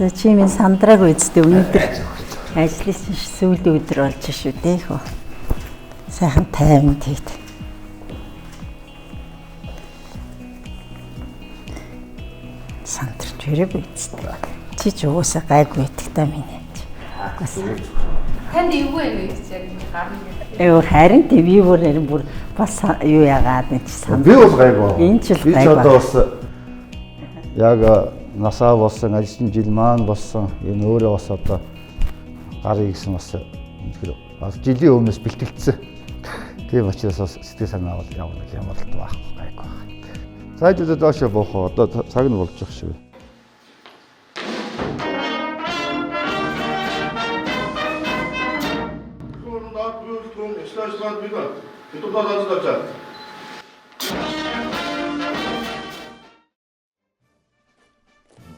За чи минь сандраагүй үсттэй өнөөдөр ажлын чинь сүүлийн өдөр болж шүү дээ хөө. Сайхан тайван тэгт. Сандарч өрөөгүй үсттэй. Чи ч угаасаа гайгүй байдаг та минь. Танд эвгүй юм гэж яг ингэ гарна гэдэг. Ээ харин тийм би бүр харин бүр бас юу яагаад нэг чи санд. Би бол гайгүй. Энэ ч л Би ч гайгүй. одоо бас яг насаа болсон, ажилласан жил маань болсон. Энэ өөрөө бас одоо гарыг гэсэн бас үнэхээр бас жилийн өмнөөс бэлтгэлцсэн. Тийм учраас бас сэтгэл санаа бол ямар нэг ямаралт байхгүй гайгүй байна. Цаашдаа доошо буух уу? Одоо цаг нь болж байгаа шиг.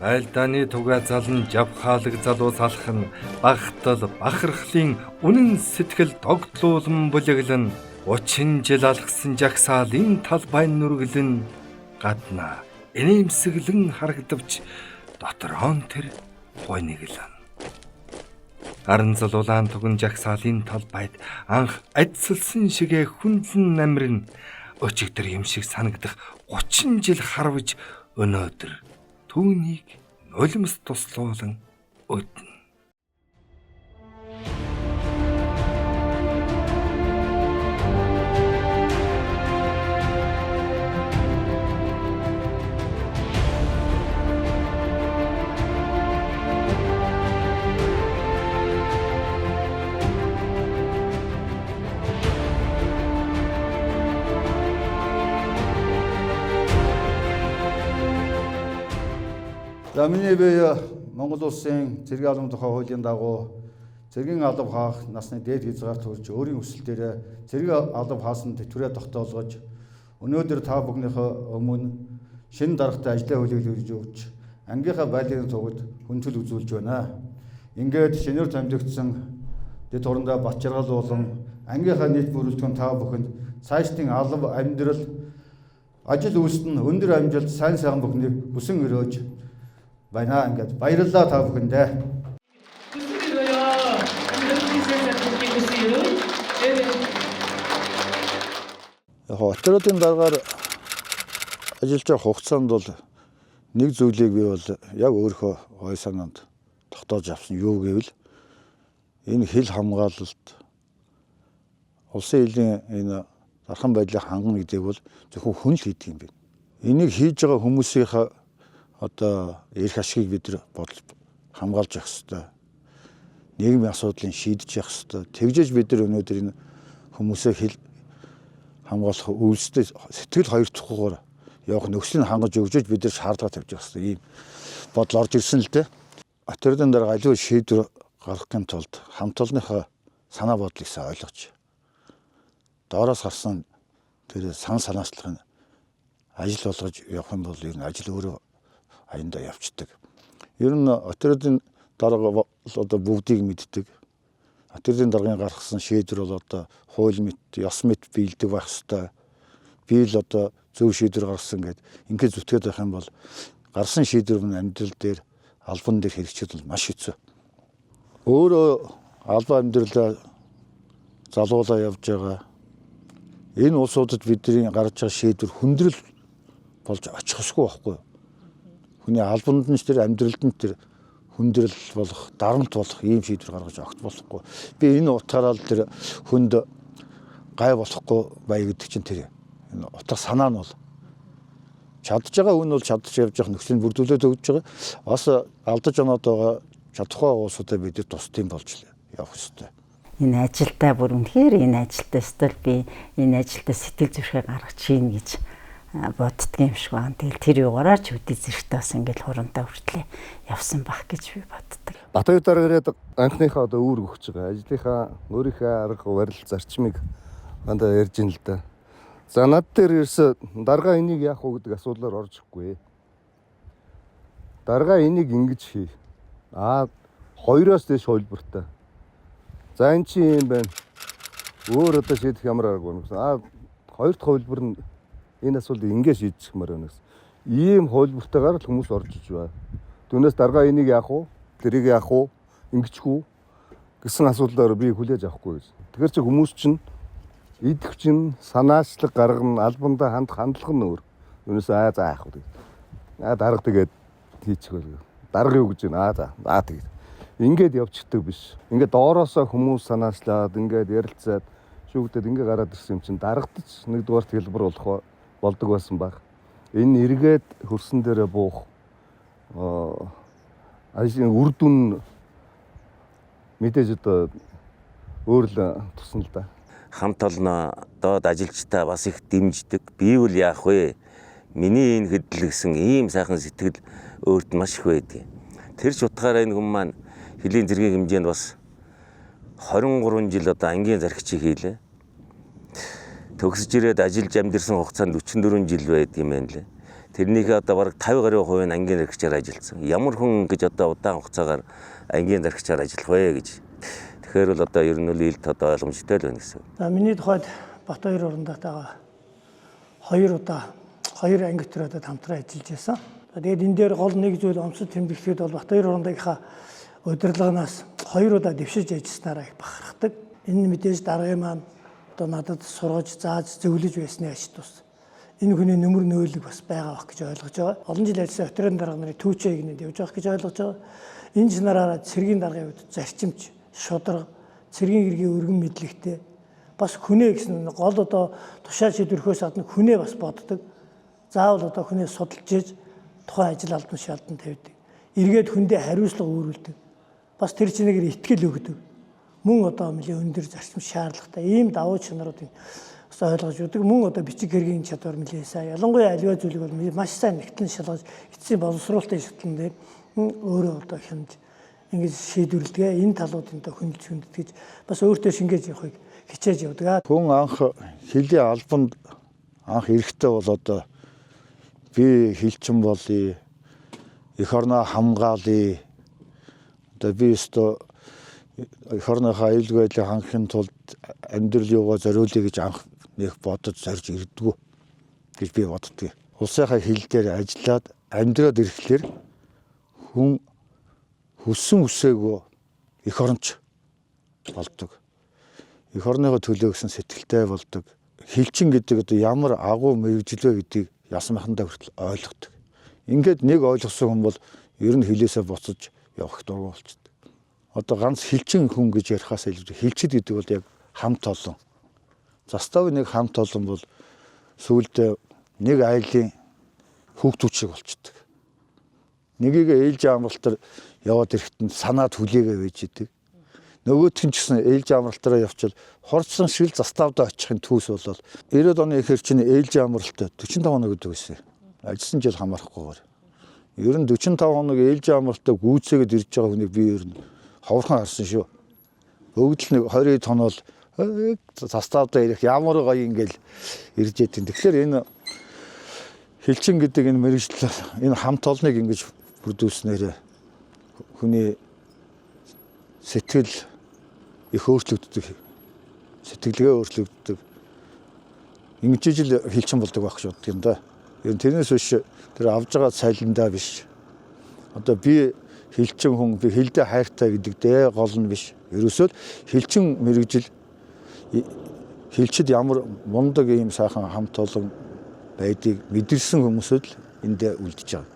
Байлдааны тугаа залан жавхаалаг залуу салах нь багтал бахархлын үнэн сэтгэл догтлуулан бүлэглэн 30 жил алхсан жагсаал энэ талбай нүргэлэн гадна инээмсэглэн харагдавч дотроо нь тэр гуниглан. Аранзал улаан туган жагсаалын талбайд анх адисалсан шигэ хүндлэн намрын өчигдөр юм шиг санагдах 30 жил харвж өнөөдөр түүнийг нулимс туслуулан өднө. За миний бие Монгол улсын цэргийн албан тухай хуулийн дагуу цэргийн алба хаах насны дээд хязгаар төрж өөрийн хүсэлтээрээ цэргийн алба хаасан тэтгэврээ тогтоолгож өнөөдөр та бүхнийхээ өмнө шинэ даргатай ажлаа хүлээлгэж өгч ангийнхаа байдлын тугад хүндэтгэл үзүүлж байна. Ингээд шинээр томилогдсон дэд хурандаа бат жаргал болон ангийнхаа нийт бүрэлдэхүүн та бүхэнд цаашдын алба амьдрал ажил үйлсэд нь өндөр амжилт сайн сайхан бүхнийг хүсэн өрөөж байна. Ингээд баярлалаа та бүхэндээ. Хүсэн өрөөё. Амьдралын сайн сайхан хүсэн өрөө. Яг отрядын даргаар ажиллаж байгаа хугацаанд бол нэг зүйлийг би бол яг өөрийнхөө ой санаанд тогтоож авсан юу гэвэл энэ хил хамгаалалт улсын хилийн энэ дархан байдлыг хангана гэдэг бол зөвхөн хүн л хийдэг юм байна. Энийг хийж байгаа хүмүүсийнхээ одоо эрх ашигыг бид нар бодол хамгаалж явах ёстой. Нийгмийн асуудлыг шийдэж явах ёстой. Тэгжээж бид нар өнөөдөр энэ хүмүүсээ хил хамгаалах үйлстэй сэтгэл хоёрдохгүйгээр явах нөхцөлийг хангаж өгч бид нар шаардлага тавьж явах ёстой ийм бодол орж ирсэн л дээ. Отрядын дарга аливаа шийдвэр гаргахын тулд хамт олонныхоо санаа бодлыг сайн ойлгож доороос гарсан тэр сан санаачлагын ажил болгож явах юм бол ер нь ажил өөрөө аяндаа явцдаг. Ер нь отрядын дарга бол одоо бүгдийг мэддэг. Отрядын даргын гаргасан шийдвэр бол одоо хууль мэт, ёс мэт биелдэг байх ёстой. Би л одоо зөв шийдвэр гаргасан гэд ингээд зүтгээд байх юм бол гарсан шийдвэр нь амьдрал дээр албан дээр хэрэгжихэд бол маш хэцүү. Өөрөө албан амьдралаа залуулаа явж байгаа. Энэ улсуудад бидний гаргаж байгаа шийдвэр хүндрэл болж очих ёсгүй байхгүй юу? Хүний албанд нь ч тэр амьдралд нь тэр хүндрэл болох, дарамт болох ийм шийдвэр гаргаж огт болохгүй. Би энэ утгаараа л тэр хүнд гай болохгүй бай гэдэг чинь тэр энэ утга санаа нь бол чадж байгаа хүн бол чадж явж байгаа нөхцөлийг бүрдүүлээд өгч байгаа. Бас алдаж оноод байгаа чадахгүй улсуудаа бид тусдсан болж явах ёстой. Энэ ажилдаа бүр үнэхээр энэ ажилдаа өстөл би энэ ажилдаа сэтгэл зүрхээ гаргаж ийн гэж боддго юм шиг байна. Тэгэл тэр югаараа ч өдөө зэрэгтэй бас ингээл хурандаа хүртлээ явсан бах гэж би боддог. Батбаяр дарга ирээд анхныхаа одоо үүрэг өгч байгаа. Ажлынхаа өөрийнхөө арга барил зарчмыг дандаа ярьж ин л да. За над дээр ерөөсө дарга энийг яах вэ гэдэг асуудлаар орж ирэхгүй. Дарга энийг ингэж хий. Аа хоёроос дээш хувилбартай. За эн чинь юм байна. Өөр одоо шийдэх ямар арга байна гэсэн. Аа хоёр дахь хувилбар нь энэ асуудлыг ингэ шийдчихмээр байна гэсэн. Ийм хувилбартайгаар л хүмүүс орж иж байна. Түүнээс дарга энийг яах вэ? Тэрийг яах вэ? Ингэчихүү гэсэн асуудлаар би хүлээж авахгүй гэж. Тэгэхээр чи хүмүүс чинь идэх чинь санаачлаг гаргана, албандаа хандах хандлага нь өөр. Юунаас аа за яах вэ? Аа дарга тэгээд хийчих байл. Дарга юу гэж байна? Аа за. Аа тэгээд. Ингээд явчихдаг биш. Ингээд доороосоо хүмүүс санаачлаад ингээд ярилцаад шүүгдээд ингээд гараад ирсэн юм чинь даргадч нэгдүгээрт хэлбэр болох болдог байсан баг. Энэ эргээд хөрсөн дээрээ буух ажлын үр дүн мэдээж одоо өөр л тусна л да. Хамт олноо доод ажилчдаа бас их дэмждэг. Би бол яах вэ? Миний энэ хөдлөл гэсэн ийм сайхан сэтгэл өөрт маш их байдаг. Тэр ч утгаараа энэ хүн маань хөлийн зэргийн хэмжээнд бас 23 жил одоо ангийн зархичийг хийлээ. Төгсөж ирээд ажиллаж амьдэрсэн хугацаанд 44 жил байдаг юм байна лээ. Тэрнийхээ одоо бараг 50 гаруй хувь нь ангийн зархичаар ажилласан. Ямар хүн гэж одоо удаан хугацаагаар ангийн зархичаар ажиллах вэ гэж. Тэгэхээр бол одоо ер нь л илт одоо ойлгомжтой л байна гэсэн. За миний тухайд Батбаяр Урандаатайгаа хоёр удаа хоёр анги отрядад хамтран ажиллаж байсан. Тэгээд энэ дээр гол нэг зүйл онцод тэмдэглэхэд бол Батбаяр Урандагийнхаа удирдлаганаас хоёр удаа дэвшиж ажилласнараа их бахархдаг. Энэ мэдээж даргын маань одоо надад сургаж, зааж, зөвлөж байсны ач тус. Энэ хүний нөмөр нөөлөг бас байгаа бах гэж ойлгож байгаа. Олон жил ажилласан отрядын дарга нарын түүчээ игнэд явж байгаа гэж ойлгож байгаа. Энэ чанараараа цэргийн даргын хувьд зарчимч, шударга, цэргийн хэргийн өргөн мэдлэгтэй бас хүнээ гэсэн гол одоо тушаал шийдвэрхөөс гадна хүнээ бас боддог. Заавал одоо хүнээ судалж ээж тухайн ажил албан шалдан тавьдаг. Эргээд хүндээ хариуцлага үүрүүлдэг. Бас тэр чинээгээр итгэл өгдөг. Мөн одоо нэлээд өндөр зарчим шаардлагатай ийм давуу чанаруудыг бас ойлгож өгдөг. Мөн одоо бичиг хэргийн чадвар нэлээд сайн. Ялангуяа аливаа зүйлийг бол маш сайн нэгтлэн шалгаж эцсийн боловсруулалтын шатлан дээр өөрөө одоо хямж ингэж шийдвэрлэдэг. Энэ талуудын одоо хөндлөж хөндөд бас өөртөө шингээж явахыг хичээж явдаг. Хүн анх хөлийн албанд анх эрэхтэй бол одоо би хилчин болъё, эх орноо хамгаалъя. Одоо би өстөө эх орныхоо аюулгүй байдлыг хангахын тулд амьдрал юугаа зориулъя гэж анх нэг бодож зорж ирдгүү гэж би боддөг. Улсынхаа хил дээр ажиллаад амьдраад ирэхлээр хүн хүссэн үсээгөө эх оронч болдог. Эх орныхоо төлөө гэсэн сэтгэлтэй болдог. Хилчин гэдэг одоо ямар агуу мэргэжил вэ гэдгийг ясан махандаа хүртэл ойлгодог. Ингээд нэг ойлгосон хүн бол ер нь хилээсээ буцаж явах дургүй болчихдог. Одоо ганц хилчин хүн гэж ярихаас илүү хилчид гэдэг бол яг хамт олон. Заставын нэг хамт олон бол сүүлдээ нэг айлын хүүхдүүд шиг болчихдог. Нэгийг ээлж амралтаар яваад ирэхэд нь санаад хүлээгээ байж идэг. Нөгөөх нь ч гэсэн ээлж амралтаараа явчвал хорцсон шиг л заставдаа очихын түүс болол 90-ад оны ихэр чинь ээлж амралт 45 хоног гэдэг байсан. Ажилласан жил хамаарахгүйгээр. Ер нь 45 хоног ээлж амралтаа гүйцээгээд ирж байгаа хүнийг би ер нь ховорхон харсан шүү. Бүгд л нэг 20 тонол заставдаа ирэх ямар гоё ингээл ирж идэв. Тэгэхээр энэ хилчин гэдэг энэ мэргэжил энэ хамт олныг ингэж бүрдүүлснээр хүний сэтгэл их өөрчлөгддөг. Сэтгэлгээ өөрчлөгддөг. Ингэж ижил хилчин болдог байх гэж боддог юм да. Ер нь тэрнээс биш тэр авж байгаа цалиндаа биш. Одоо би хилчин хүн, би хилдэ хайртай гэдэг дээ гол нь биш. Ерөөсөө хилчин мэргэжил хилчид ямар мундаг ийм сайхан хамт олон байдгийг мэдэрсэн хүмүүсүүд л эндээ үлдэж байгаа.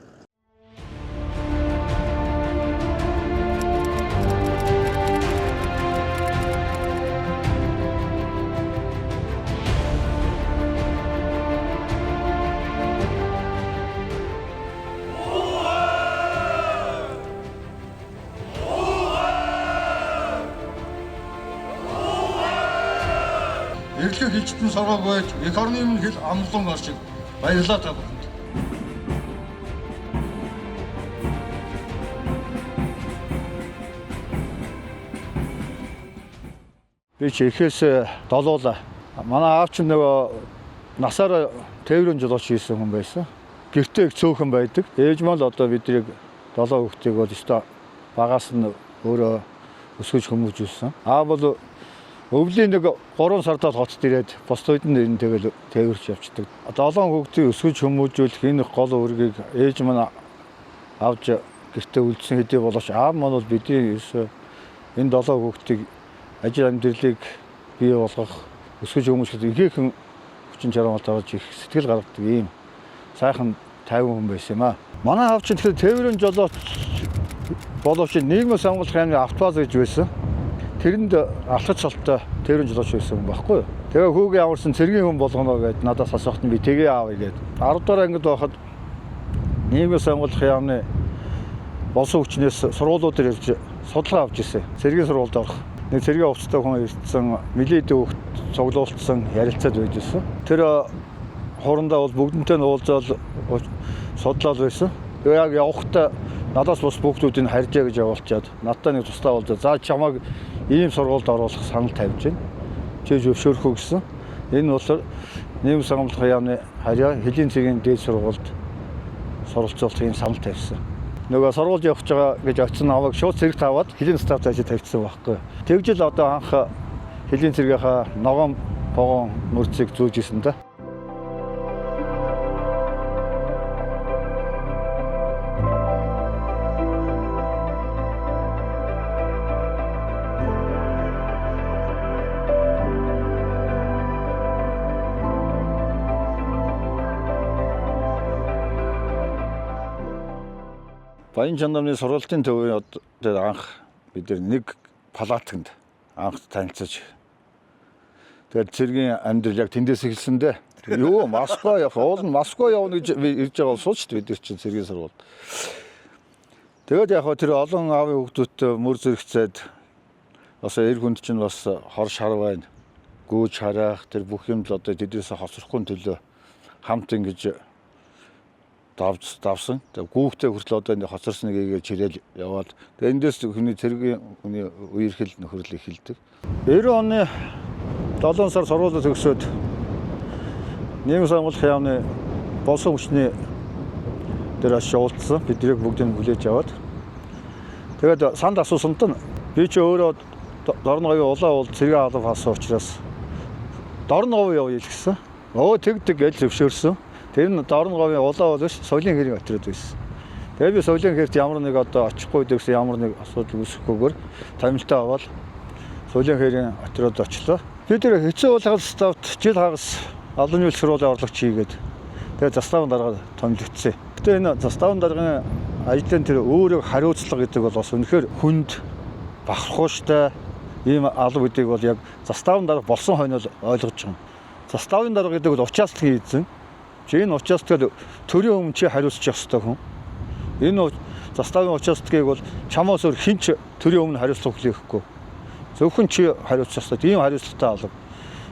Эрлэг хилчтэн соргоог байж эх орны өмнө хил амлан оршиг. Баярлалаа та бүхэнд. Би ч эхээс долоола. Манай аав чинь нөгөө насаараа тээврийн жолооч хийсэн хүн байсан. Гэртээ их цөөхөн байдаг. Ээж маань л одоо биднийг долоо хүүхдийг бол өстой багаас нь өөрөө өсгөж хүмүүжүүлсэн. Аав бол өвлийн нэг 3 сардаа хотод ирээд бус үед нь энэ тэгэл тээвэрч явцдаг. Долоон хүүхдийг өсгөж хүмүүжүүлэх энэ гол үүргийг ээж маань авч гэртээ үлдсэн хэдий боловч аав маань бол бидний ерөөсөө энэ 7 хүүхдийг ажил амьдралыг бий болгох, өсгөж хүмүүжлэх ихээхэн хүчин чармаалт авч их сэтгэл гаргадаг ийм сайхан тайван хүн байсан юм аа. Манай аав чинь тэгэхээр тээврийн жолооч боловч нийгмийн сонгуулах аймны автобаз гэж байсан. Тэрэнд алхаж цолтой тээврийн жолооч байсан юм байхгүй юу? Тэгээ хүүгээ аварсан цэргийн хүн болгоно гэд надаас асуухт нь би тэгээ аавъя гэд. 10 дугаар ангид байхад нийгмийн сонгуулах яамны болсон хүчнээс сургуулиудаар ирж судалгаа авч ирсэн. Цэргийн сургуульд орох. Нэг цэргийн хувцастай хүн ирсэн, милийдээ хүүхд цуглуулсан, ярилцаад байж ирсэн. Тэр хоорондоо бол бүгдэнтэй нь уулзаал судлаад байсан. Тэгээ яг явахдаа надаас бус хүүхдүүдийг харьжаа гэж явуулчаад надтай нэг тусдаа уулзаа. За чамайг ийм сургуульд оруулах санал тавьж байна. Чи зөвшөөрөх үү гэсэн. Энэ болохоор нийгмийн сонгуулах яамны харьяа хөлийн цэгийн дээд сургуульд суралцуулах ийм санал тавьсан. Нөгөө сургуульд явж байгаа гэж очсон намайг шууд цэрэгт аваад хөлийн став цаашаа тавьчихсан байхгүй. Тэгжэл одоо анх хөлийн цэргийнхаа ногоон погон мөрцийг зүүж исэн да. Баян чанамны сургалтын төвийн дээр анх бид нэг палатканд анх танилцаж тэгээд цэргийн амьдрал яг тэндээс эхэлсэн дээ. Юу Москва явах, уул нь Москва явна гэж ирж байгаа бол сууч бид нар чинь цэргийн сургуульд. Тэгээд яг тэр олон аавын хүүхдүүдтэй мөр зэрэгцээд бас эр хүнд чинь бас хор шар байна. Гүүж хараах тэр бүх юм л одоо тэднээс хоцрохгүй төлөө хамт ингэж давсан. Тэгээ гүүхтэй хүртэл одоо энэ хоцорсон нэгээ чирэл яваад тэгээ эндээс хүний цэргийн хүний үерхэл нөхөрлөл эхэлдэг. 90 оны 7 сар сургуулиуд төгсөөд нийгмийн сонгуулах яамны болсон хүчний дээр очиж уулзсан. Биднийг бүгдийг хүлээж аваад тэгээд санд асуусанд нь би чи өөрөө Дорн говийн улаан уул цэргийн алба хасан учраас Дорн говь явъя гэсэн. Өө тэг тэг гэж зөвшөөрсөн. Тэр нь Дорн говийн улаан уул биш, соёлын хэрийн отряд байсан. Тэгээ би соёлын хэрт ямар нэг одоо очихгүй гэсэн ямар нэг асуудал үүсэхгүйгээр томилтоо аваад соёлын хэрийн отряд очлоо. Би тэр хэцүү уулын ставт жил хагас албан ёсны сургуулийн орлогч хийгээд тэгээ заставын дарга томилогдсон. Гэтэ энэ заставын даргын ажлын тэр өөрөө хариуцлага гэдэг бол бас үнэхээр хүнд бахархууштай ийм алба гэдгийг бол яг заставын дарга болсон хойно л ойлгож байгаа юм. Заставын дарга гэдэг бол учаастгийн эзэн. Чи энэ учаастгаар төрийн өмнө чи хариуцчих ёстой хүн. Энэ заставын учаастгийг бол чамаас өөр хэн ч төрийн өмнө хариуцлага хүлээхгүй. Зөвхөн чи хариуцчих ёстой. Тийм хариуцлагатай алба.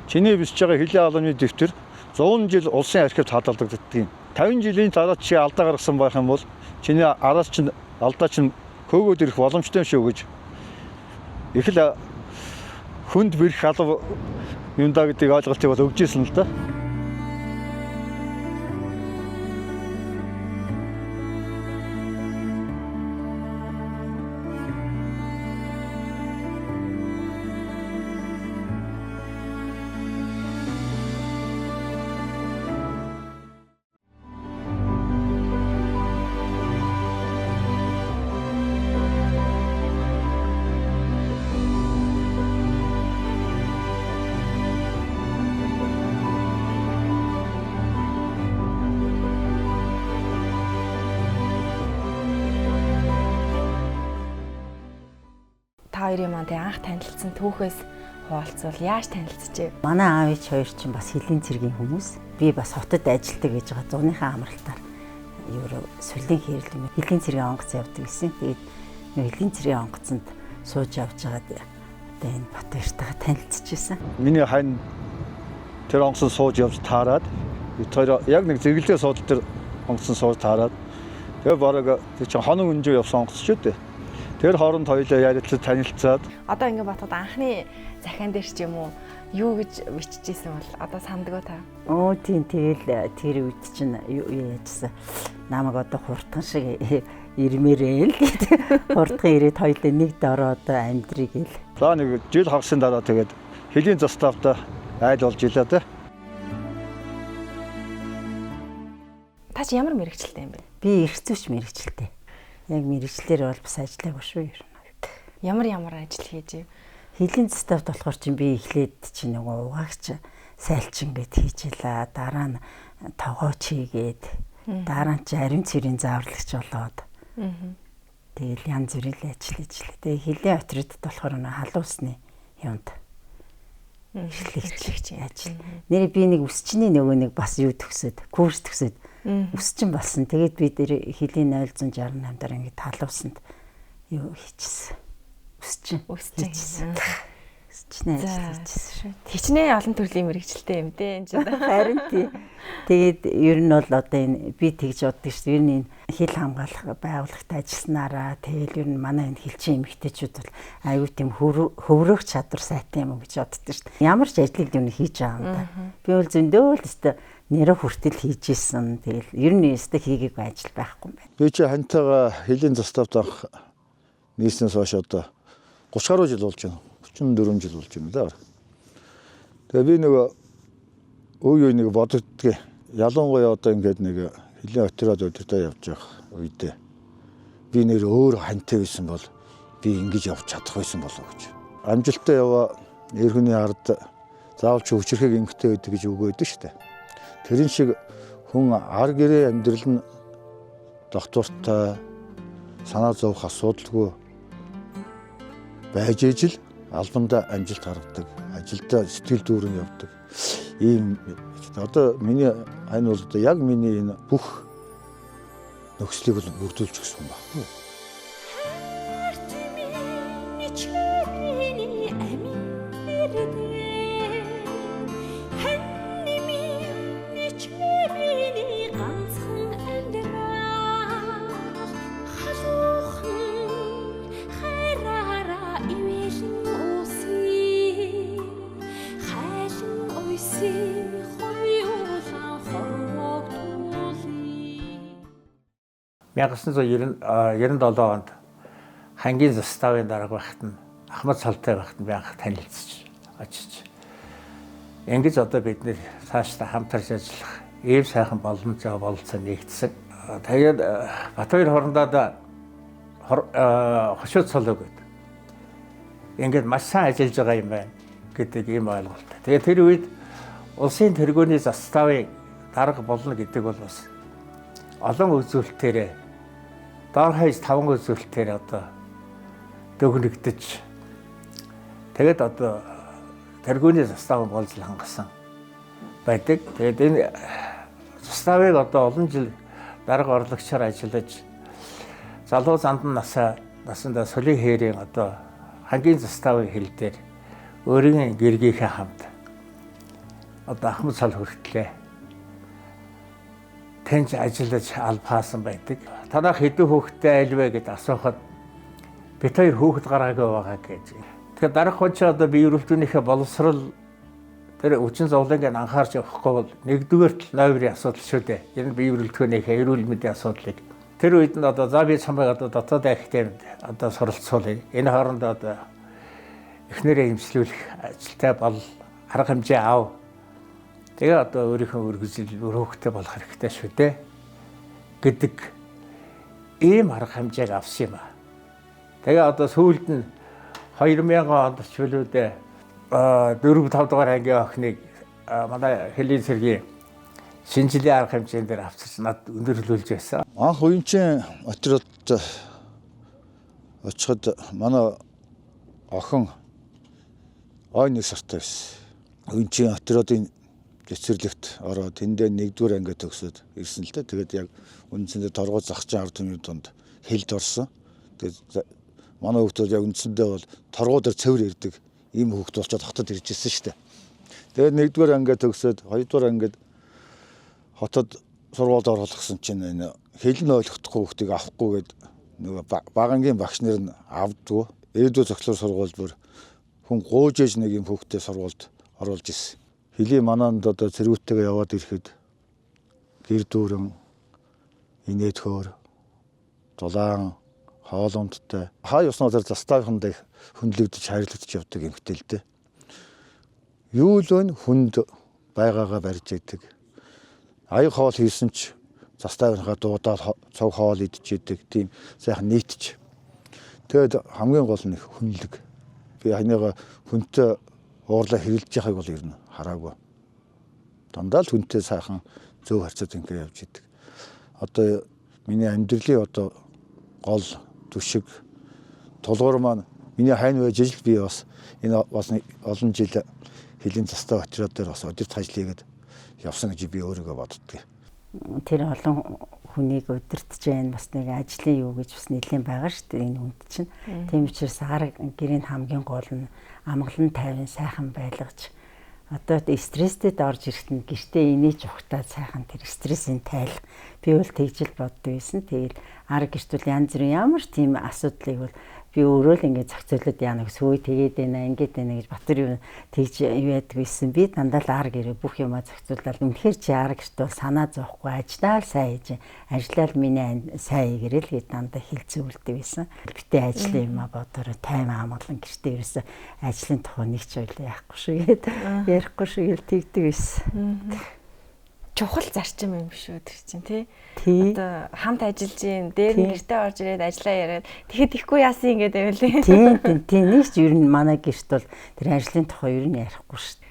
Чиний бичиж байгаа хөлийн албаны дэвтэр 100 жил улсын архивд хадгалагддаг юм. 50 жилийн дараа чи алдаа гаргасан байх юм бол чиний араас чинь алдаа чинь хөөгөөд ирэх боломжтой юм шүү гэж их л хүнд бэрх алба юм да гэдгийг ойлголтыг бол өгч ирсэн л да. Та хоёрын маань тэг анх танилцсан түүхээс хуваалцвал яаж танилцжээ? Манай аав ээж хоёр чинь бас хөлийн цэргийн хүмүүс. Би бас хотод ажилладаг гэж байгаа зуныхаа амралтаар евро сүлийн хэрэл хөлийн цэргийн онгоц явдаг гэсэн. Тэгээд хөлийн цэргийн онгоцонд сууж явж байгаад одоо энэ Бат хоёртойгоо танилцчихсан. Миний хань тэр онгоцонд сууж явж таарад бид хоёр яг нэг зэрэгэлдээ суудал тэр онгоцонд сууж таарад тэгээ бараг тэр чинь хоног өнжөө явсан онгоц ч үү. Тэр хооронд хоёулаа ярилцаж танилцаад одоо ингэ бодоход анхны захиан дээр ч юм уу юу гэж биччихсэн бол одоо санддаг та. Оо тийм тэгэл тэр үед чинь юу яажсан. Намайг одоо хурдхан шиг ирмээрээ л гэдэг. Хурдхан ирээд хоёулаа нэг дороо одоо амьдрыг гэл. За нэг жил хагасын дараа тэгээд хөлийн заставда айл болж илаа да. Та чи ямар мэрэгчлээ юм бэ? Би эрх зүйч мэрэгчлээ. Яг мэргэжлээр бол бас ажиллаагүй шүү ер нь. Ямар ямар ажил хийж ив? Хөлийн заставд болохоор чинь би эхлээд чинь нөгөө угаагч сайлчин гэд хийж илаа. Дараа нь тогооч хийгээд дараа нь чи ариун цэрийн зааварлагч болоод. Тэгэл янз бүрийн л ажил хийжлээ. Тэгээ хөлийн отрядд болохоор нөгөө халуусны юунд эрхлэгч ажил. Нэрээ би нэг үсчний нөгөө нэг бас юу төгсөөд, курс төгсөөд үсчин болсон. Тэгээд би тэр хөлийн 068 дараа ингээд халуусанд юу хийчихсэн. Үсчин. Үсчин. Үсчний ажил хийчихсэн шүү. Хичнээн олон төрлийн мэргэжилтэй юм дээ энэ чинь. Харин тий. Тэгээд ер нь бол одоо энэ би тэгж боддог шүү. Ер нь энэ хэл хамгаалах байгууллагт ажилласнараа тэгэл ер нь манай энэ хилчин эмэгтэйчүүд бол аюу тийм хөврөх чадвар сайтай юм уу гэж боддог шүү. Ямар ч ажлыг ер нь хийж байгаа юм да. Би бол зөндөө л өстө нэрэ хүртэл хийж исэн. Тэгэл ер нь өстө хийгээгүй ажил байхгүй юм байна. Би чи хантайгаа хөлийн заставт анх нийснээс хойш одоо 30 гаруй жил болж байна. 34 жил болж байна да. Тэгээ би нөгөө үе үе нэг бодогддгийг. Ялангуяа одоо ингээд нэг хөлийн отряд өдөртөө явж явах үедээ би нэр өөр хантай байсан бол би ингэж явж чадах байсан болов уу гэж. Амжилттай яваа эр хүний ард заавал чи хүчирхэг эмгтэй байдаг гэж үг өгдөг шүү дээ. Тэрэн шиг хүн ар гэрээ амьдрал нь доктортой санаа зовох асуудалгүй байж ижил албандаа амжилт гаргадаг, ажилдаа сэтгэл дүүрэн явдаг. Ийм одоо миний хань бол одоо яг миний энэ бүх нөхцөлийг бол бүрдүүлж өгсөн юм баггүй. Мянга 1997 онд хангийн заставын дарга байхад нь Ахмад Салтай байхад нь би анх танилцж очиж. Ингэж одоо бид нэр цаашдаа хамтарч ажиллах ийм сайхан боломжтой бололцоо нэгдсэн. Тэгээд Батбаяр хорондоо хошууд цолоо гэдэг. Ингээд маш сайн ажиллаж байгаа юм байна гэдэг ийм ойлголттой. Тэгээд тэр үед улсын тэргүүний заставын дарга болно гэдэг бол бас олон үзүүлэлтээрээ доор хаяж 5 үзүүлэлтээр одоо дүгнэгдэж тэгээд одоо тэргүүний застав болж хангасан байдаг. Тэгээд энэ заставыг одоо олон жил дарга орлогчоор ажиллаж залуу зандан насандаа Солийн хээрийн одоо хангийн заставын хэл дээр өөрийн гэргийнхээ хамт одоо Ахмад цол хүртлээ тэнч ажиллаж албаасан байдаг. Танах хэдэн хүүхэдтэй айл вэ гэд асуухад бид хоёр хүүхэд гараагүй байгаа гэж. Тэгэхээр дарга хүн чи одоо бие өрөвдөнийхөө боловсрол тэр хүчин зовлонг анхаарч явахгүй бол нэгдүгээрт л ноёрын асуудал шүү дээ. Энэ бие өрөвдөнийхөө эрүүл мэндийн асуудлыг тэр үед нь одоо за би чамайг одоо дотоод академид одоо суралцуулъя. Энэ хооронд одоо эхнэрээ эмчлүүлэх ажилтай бол арга хэмжээ ав. Тэгээ одоо өөрийнхөө өргөжил хүүхэдтэй болох хэрэгтэй шүү дээ гэдэг ийм арга хэмжээг авсан юм аа. Тэгээ одоо сүүлд нь 2000 онд ч билүү дээ 4 5 дугаар ангийн охиныг манай хөлийн цэргийн шинжилгээ арга хэмжээн дээр авчирч над өндөрлүүлж байсан. Анх үеийн отряд очиход манай охин ой 1 сартай байсан. Үеийн отрядын цэцэрлэгт ороод тэндээ нэгдүгээр анги төгсөөд ирсэн л дээ. Тэгээд яг үндсэндээ торгоо захчин ард түмний дунд хэлд орсон. Тэгээд манай хүүхдүүд яг үндсэндээ бол торгоо дээр цэвэр ирдэг ийм хүүхд болчоод хотод ирж ирсэн шүү дээ. Тэгээд нэгдүгээр анги төгсөөд хоёрдугаар ангид хотод сургуульд оруулахсан чинь энэ хэл нь ойлгохгүй хүүхдийг авахгүй гээд нөгөө бага ангийн багш нар нь авдгүй. Ирээдүйн цогцлоор сургуульд бүр хүн гуйж ээж нэг юм хүүхдээ сургуульд оруулж ирсэн. Хөлийн мананд одоо цэргүүттэйгээ яваад ирэхэд гэр дүүрэн инээдхөөр дулаан хоолундтай хаа явснаа тэр заставханд их хүндлэгдэж хайрлагдж явдаг эмэгтэй л дээ. Юу л вэ хүнд байгаагаа барьж идэг. Аяг хоол хийсэн ч Застай байхаа дуудаад цог хоол идчихэдэг тийм сайхан нийтч. Тэгээд хамгийн гол нь хүнлэг. Би ханыгаа хүнтэй уурлаа хэрэлдэж байгааг бол ер нь хараагүй. Дандаа л хүнтэй сайхан зөв харьцаад ингэ явж идэг. Одоо миний амьдралын одоо гол түшиг тулгуур маань миний хайн байж ижил би бас энэ бас олон жил хөлийн застай отряд дээр бас удирдах ажил хийгээд явсан гэж би өөрийгөө боддгийг. Тэр олон хүнийг удирдах байна, бас нэг ажлын юу гэж бас нэлийн байгаа шүү дээ энэ хүнд чинь. Тийм учраас ар гэрийн хамгийн гол нь амгалан тайван сайхан байлгаж, одоо стресстэд орж ирэхэд нь гэртээ инээж ухтаад сайхан тэр стрессийн тайл. Би бол тэгж л боддог байсан. Тэгэл ар гэрт бол янз бүрийн ямар тийм асуудлыг бол би өөрөө л ингээд зохицуулаад яана гэсэн үе тэгээд байна, ингээд байна гэж Батөр юу тэгж юу яадаг байсан. Би дандаа л ар гэрээ бүх юмаа зохицуулаад, үнэхээр чи ар гэрт бол санаа зовхгүй ажиллаа л сайн хийж, ажиллаа л миний сайн хийгэрэл л гэж дандаа хэлцүүлдэг байсан. Битээ ажлын юмаа бодороо тайван амгалан гэртээ ерөөсөө ажлын тухай нэг ч ойлоо яахгүй шүү гээд ярихгүй шүү гээл тэгдэг байсан. Чухал зарчим юм биш үү тэр чинь тий. Одоо хамт ажиллаж гин дээр нь гэртээ орж ирээд ажиллаа яриад тэгэхэд ихгүй яасан ингээд байвал. Тийм тийм тийм нэг ч ер нь манай гэрт бол тэр ажлын тухай ер нь ярихгүй шүү.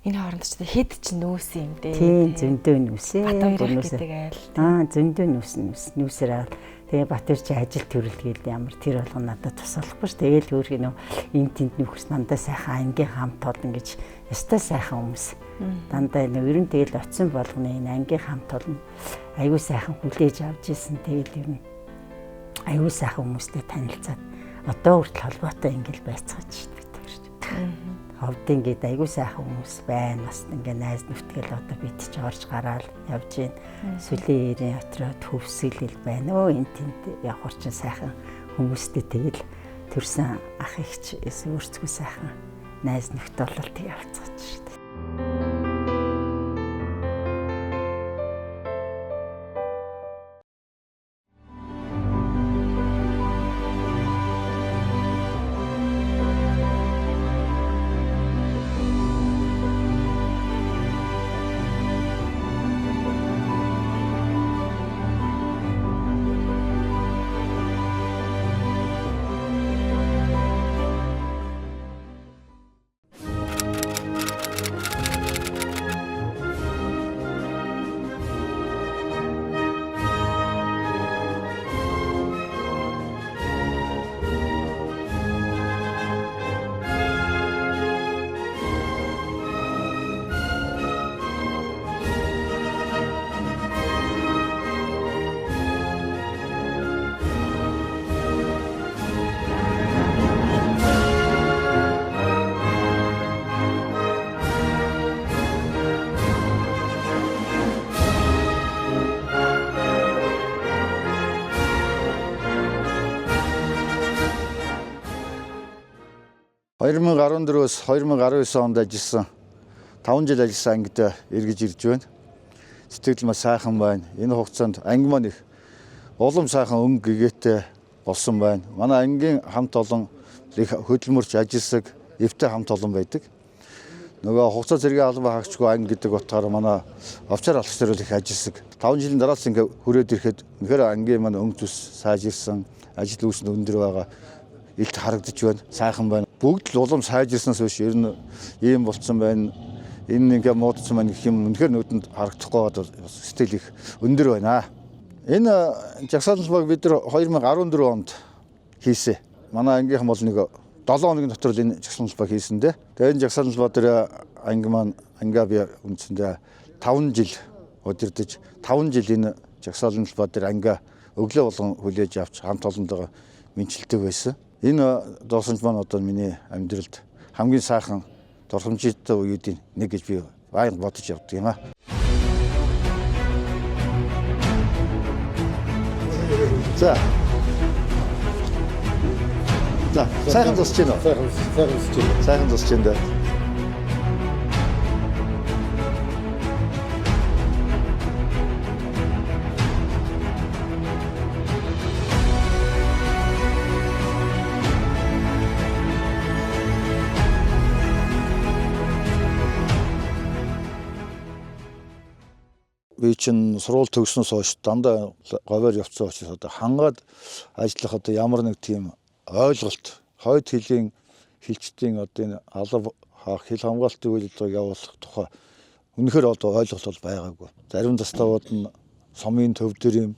Энэ хооронд ч хэд ч нүүсэн юм дээ. Тийм зөндөө нүүсэн. Батбаяр гэдэг айл. Зөндөө нүүсэн нүүсээр аа. Тэгээ Батэр чи ажил төрөлгээл ямар тэр болгон надад тусалахгүй ш. Тэгээл хөөрхий нөө энэ тэнд нөхөрс дандаа сайхан ангийн хамт олон гэж ёстой сайхан хүмүүс. Дандаа нөө ер нь тэгэл очисон болгоно энэ ангийн хамт олон аюу сайхан хүлээж авч исэн. Тэгэл ер нь аюу сайхан хүмүүстэй танилцаад одоо хүртэл холбоотой ингээл байцгааж шít бид хоёр. Ховд ингээд аюу сайхан хүмүүс байна. Бас ингээ найз нүтгэл одоо бид ч орж гараал явж гин. Сүлийн эрийн отроо төвсгөл байна. Өө энэ тэнд явхар чинь сайхан хүмүүстэй тэгэл төрсэн ах ихч өөрсгөө сайхан найз нөхд болол тэг явцгааж шít. — 2014-өөс 2019 онд ажилласан 5 жил ажилласан ангид эргэж ирж байна. Сэтгэл маш сайхан байна. Энэ хугацаанд анги маань их улам сайхан өнгө гэгээтэй болсон байна. Манай ангийн хамт олон их хөдөлмөрч ажилсаг эвтэй хамт олон байдаг. Нөгөө хугацаа зэргийн албан хаагчгүй анги гэдэг утгаараа манай овчаар алхах зэрэг их ажилсаг. 5 жилийн дараас ингээ хүрээд ирэхэд үнэхээр ангийн маань өнгө төс сайжирсан, ажил үйлс нь өндөр байгаа. Илт харагдаж байна. Сайхан байна. Бүгд л улам сайжирснаас хойш ер нь ийм болцсон байна. Энэ ингээ муудсан байна гэх юм үнэхээр нүдэнд харагдахгүй байгаад сэтгэл их өндөр байна. Энэ жагсаалын баг бид нар 2014 онд хийсэн. Манай ангийнхан бол нэг 7 хоногийн дотор л энэ жагсаалын баг хийсэн дээ. Тэгээ энэ жагсаалын баг дээр анги маань ангаа би үндсэндээ 5 жил удирдах 5 жил энэ жагсаалын баг дээр ангаа өглөө болгон хүлээж авч хамт олонтойгоо мэнчилдэг байсан. Энэ дуусан маань одоо миний амьдралд хамгийн сайхан дурсамжтай үеүүдийн нэг гэж би байнга бодож явдаг юм аа. За. За, сайхан зусч байна уу? Сайхан зусч байна. Сайхан зусч байна да. Би чинь сургууль төгснөөс хойш дандаа говьор явцсан учраас одоо хангаад ажиллах одоо ямар нэг тийм ойлголт хойд хөлийн хилчдийн одоо энэ алав хаах хил хамгаалтын үйл ажиллагааг явуулах тухай үнэхээр одоо ойлголт бол байгаагүй. Зарим заставууд нь сумын төв дээр юм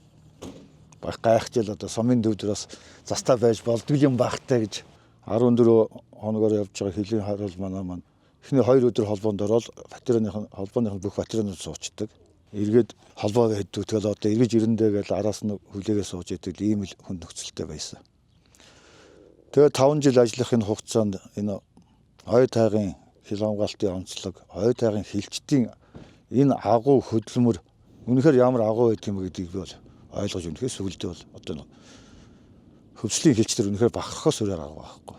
баг гайхажил одоо сумын төв дээр бас застаа байж болдго юм багтай гэж 14 хоногоор явж байгаа хөлийн харуул манай маань эхний 2 өдөр холбоонд ороод батарейных холбооных бүх батарейнууд суучдаг. Эргээд холбоо байдаг. Тэгэл одоо эргэж ирэндээ гэж араас нь хүлээгээ сууж идэг ийм л хүн нөхцөлтэй байсан. Тэгээд 5 жил ажиллахын хугацаанд энэ хойд тайгын хил хамгаалтын онцлог, хойд тайгын хилчдийн энэ агуу хөдөлмөр үнэхээр ямар агуу байдаг юм гэдгийг би бол ойлгож үнэхээр сүлдээ бол одоо хөвслийн хилчдэр үнэхээр бахархаас өөр арга байхгүй.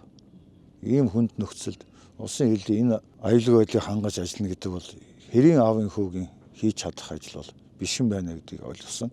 Ийм хүнд нөхцөлд улсын хилийн энэ аюулгүй байдлыг хангаж ажиллана гэдэг бол хэрийн аавын хүүгийн хийж чадах ажил бол биш юм байна гэдгийг ойлгосон.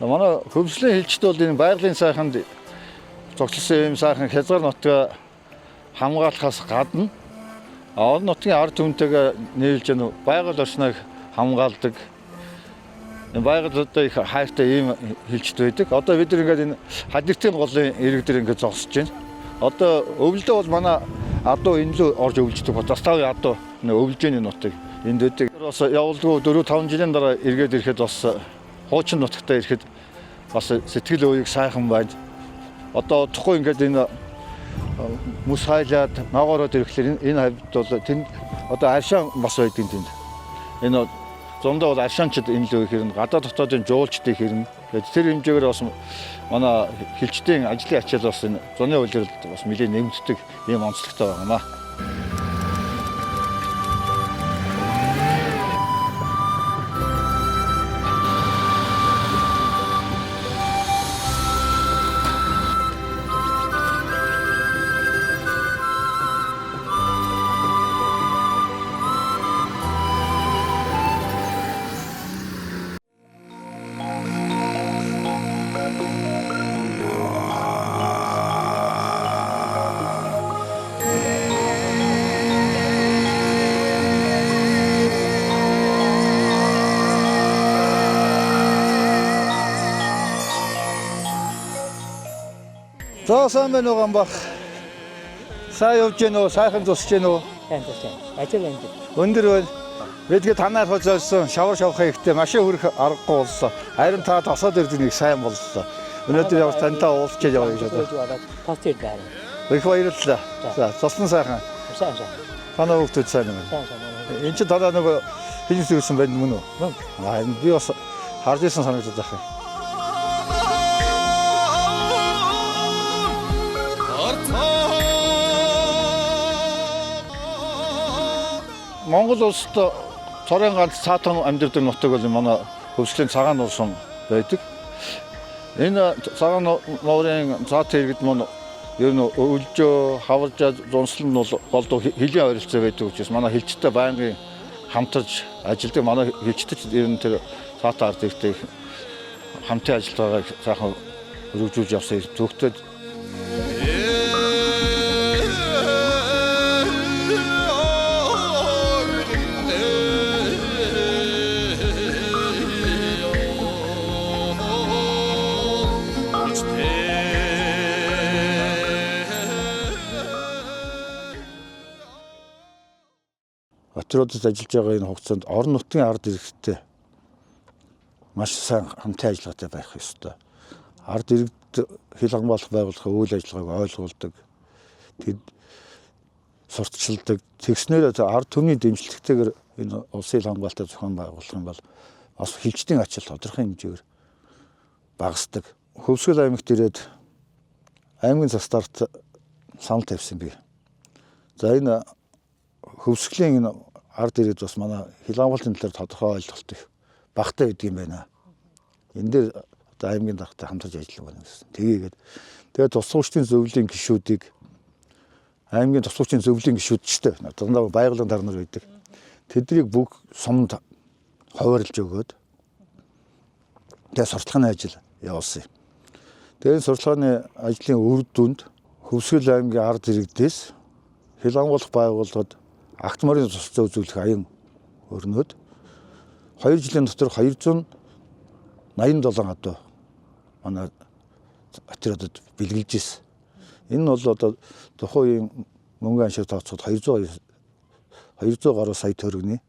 Манай хөвслийн хилчд бол энэ байгалийн сайханд зогссон юм сайхан хязгаар нутгаа хамгаалахаас гадна олон нутгийн ард түмэнтэйгээ нийлж энэ байгаль орчныг хамгаалдаг. Энэ байгаль одоо их хайртай ийм хилчд байдаг. Одоо бид нар ингээд энэ хадиртын голын ирэг дээр ингээд зогсож байна. Одоо өвлдөө бол манай адуу энэ лөө орж өвлждөг. Заставын адуу өвлжээний нутаг энд байдаг. Бас явуулдгүй 4-5 жилийн дараа эргээд ирэхэд бас хуучин нутагтаа ирэхэд бас сэтгэл өөйг сайхан байна. Одоо удахгүй ингээд энэ мөс хайлаад ногоороод ирэхлээр энэ хавьд бол тэнд одоо аршаан бас байдгийн тэнд. Энэ зундаа бол аршаанчд энэ лөө хэрнэ, гадаа дотоодын жуулчдыг хэрнэ. Тэгээд тэр хэмжээгээр бас манай хилчдийн ажлын ачаал бас энэ зуны улиралд бас нэлээд нэмэгддэг ийм онцлогтой байгаа юм аа. За сайн байна уу Ганбах? Сайн явж гэнэ үү? Сайхан зусч гэнэ үү? Сайн зусч байна. Ажил өндөр. Өндөр байна. Бидгээ танаар хоцолсон шавар шавхаа ихтэй машин хүрэх аргагүй боллоо. Харин та тосоод ирдэг нэг сайн боллоо. Өнөөдөр явж тантай уулзч явъя гэж бодлоо. Тос ирдэг. Их баярлалаа. За цослон сайхан. Сайн сайн. Танаа хүүхдүүд сайн юм. Сайн сайн. Энд чинь танаа нөгөө бизнес үүсэн байна мөн үү? Мөн. Аа би бас харж исэн санагдаад байх юм. Монгол улсад цорын ганц цаатан амьдардаг нутаг бол манай хөвслийн цагаан нуур сум байдаг. Энэ цагаан нуурын цаатан иргэд мөн ер нь өвлжөө, хаваржаа, зунслан нь бол голдуу хөлийн ойролцоо байдаг учраас манай хилчтэй байнгын хамтарч ажилладаг. Манай хилчтэй ер нь тэр цаатан ард иргэдтэй хамтын ажиллагааг сайхан өргөжүүлж явсан төвхтөд. Отродод ажиллаж байгаа энэ хугацаанд орон нутгийн ард иргэдтэй маш сайн хамтын ажиллагаатай байх ёстой. Ард иргэд хил хамгаалах байгууллагын үйл ажиллагааг ойлгуулдаг. Тэд сурталчилдаг. Тэгснээр ард түмний дэмжлэгтэйгээр энэ улсын хил хамгаалалтаа зохион байгуулах юм бол бас хилчдийн ач тодорхой хэмжээгээр багасдаг. Хөвсгөл аймагт ирээд аймгийн заставт санал тавьсан би. За энэ Хөвсгөлийн энэ ард ирээд бас манай хил хамгаалтын талаар тодорхой ойлголт их багатай байдаг юм байна. Энэ дээр одоо аймгийн даргатай хамтарч ажиллах байна гэсэн. Тгийгээд тэгээд тусгауучдын зөвлөлийн гишүүдийг аймгийн тусгауучдын зөвлөлийн гишүүд ч гэдэг дандаа байгалийн дарга нар байдаг. Тэднийг бүх сумд ховорлж өгөөд тэгээд сурталчилгааны ажил явуулсан юм. Тэгээд сурталчилгааны ажлын үр дүнд Хөвсгөл аймгийн ард иргэдээс хил хамгаалах байгууллагад агт морин тусалцаа үзүүлэх аян өрнөд 2 жилийн дотор 287 адуу манай отрядад бэлгэлж ирсэн. Энэ нь бол одоо тухайн үеийн мөнгөн аншиг тооцоход 200 гаруй сая төгрөгийн